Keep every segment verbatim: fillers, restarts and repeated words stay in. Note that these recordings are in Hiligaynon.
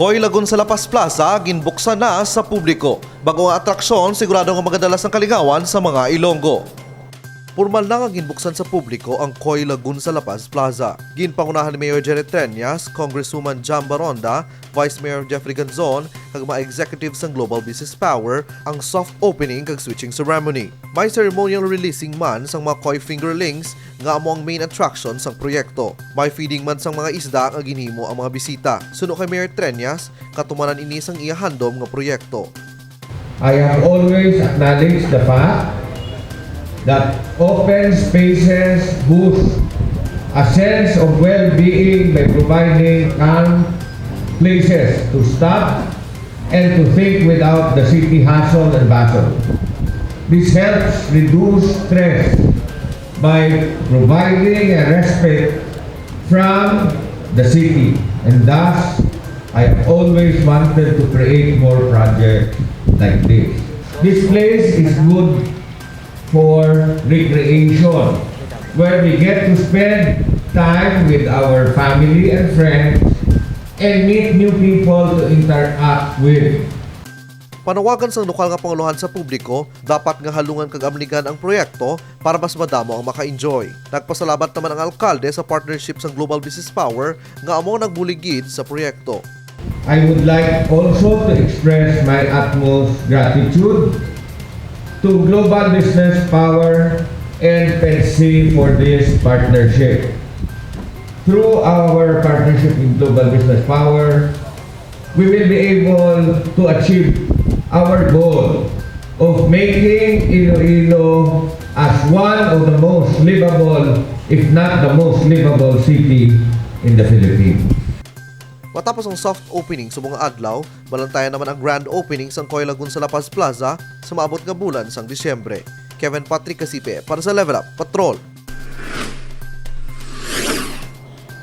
Koi Lagoon sa La Paz Plaza ginbuksan na sa publiko. Bag-o nga atraksyon, sigurado nga magadala sang kalingawan sa mga Ilonggo. Pormal na nga ginbuksan sa publiko ang Koi Lagoon sa La Paz Plaza. Ginpangunahan ni Mayor Jerry Treñas, Congresswoman Jam Baronda, Vice Mayor Jeffrey Ganzon, kag mga executives sang Global Business Power ang soft opening kag switching ceremony. May ceremonial releasing man sang mga koi fingerlings nga amo ang main attraction sang proyekto. May feeding man sang mga isda nga ginhimo ang mga bisita. Suno kay Mayor Treñas, katumanan ini sang iya handom nga proyekto. I have always acknowledged the fact that open spaces boost a sense of well-being by providing calm places to stop and to think without the city hustle and bustle. This helps reduce stress by providing a respite from the city, and thus I have always wanted to create more projects like this. This place is good for recreation, where we get to spend time with our family and friends and meet new people to interact with. Panawagan sang lokal nga pangulohan sa publiko, dapat nga halungan kag amligan ang proyekto para mas madamo ang maka-enjoy. Nagpasalamat naman ang alkalde sa partnership sang Global Business Power nga amo ang nagbulig gid sa proyekto. I would like also to express my utmost gratitude to Global Business Power and PEDC for this partnership. Through our partnership with Global Business Power, we will be able to achieve our goal of making Iloilo as one of the most livable, if not the most livable city in the Philippines. Matapos ang soft opening sa mga adlaw, balantayan naman ang grand opening sang Koi Lagoon sa La Paz Plaza sa maabot nga bulan sang Disyembre. Kevin Patrick Casipe para sa Level Up Patrol.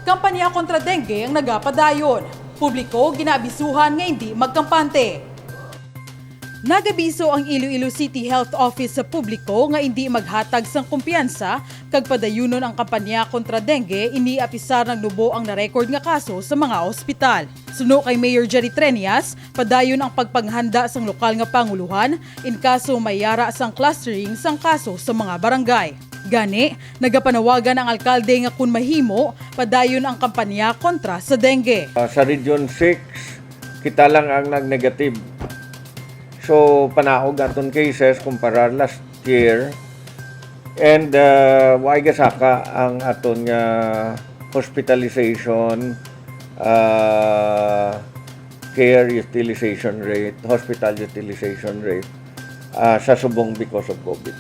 Kampanya kontra dengue ang nagapadayon. Publiko ginaabisuhan nga indi magkampante. Nagabiso ang Iloilo City Health Office sa publiko nga indi maghatag sang kumpiyansa kag padayunon ang kampanya kontra dengue, ini apisar nagnubo ang na-record nga kaso sa mga ospital. Suno kay Mayor Jerry Treñas, padayon ang pagpanghanda sang lokal nga panguluhan in kaso may yara sang clustering sang kaso sa mga barangay. Gani, nagapanawagan ang alkalde nga kun mahimo, padayon ang kampanya kontra sa dengue. Ah, sa Region six, kita lang ang nag-negative. So, panaog aton cases kumpara last year. And uh, waay gasaka ang aton nga hospitalization, uh, care utilization rate, hospital utilization rate uh, sa subong because of COVID.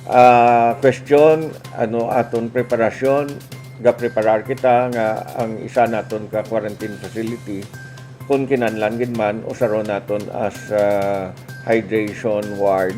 Uh, question, ano aton preparasyon? Gapreparar kita nga ang isa naton ka quarantine facility, kung kinahanglan gid man, usaron naton as uh, hydration ward.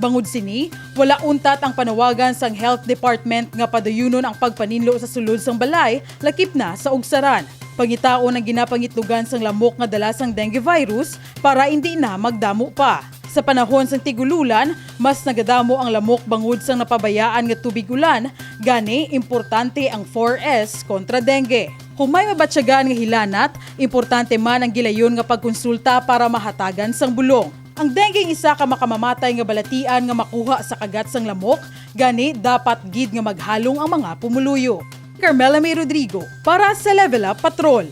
Bangod sini, wala untat ang panawagan sang Health Department nga padayunon ang pagpaninlo sa sulod sang balay, lakip na sa ugsaran. Pangitaon ang ginapangitlogan sang lamok nga dala sang dengue virus para indi na magdamo pa. Sa panahon sang tig-ululan, mas nagadamo ang lamok bangod sang napabayaan nga tubig-ulan, gani importante ang four S kontra dengue. Kung may mabatyagan nga hilanat, importante man ang gilayon nga pagkonsulta para mahatagan sang bulong. Ang dengue ang isa ka makamamatay nga balatian nga makuha sa kagat sang lamok, gani dapat gid nga maghalong ang mga pumuluyo. Carmela May Rodrigo para sa Level Up Patrol.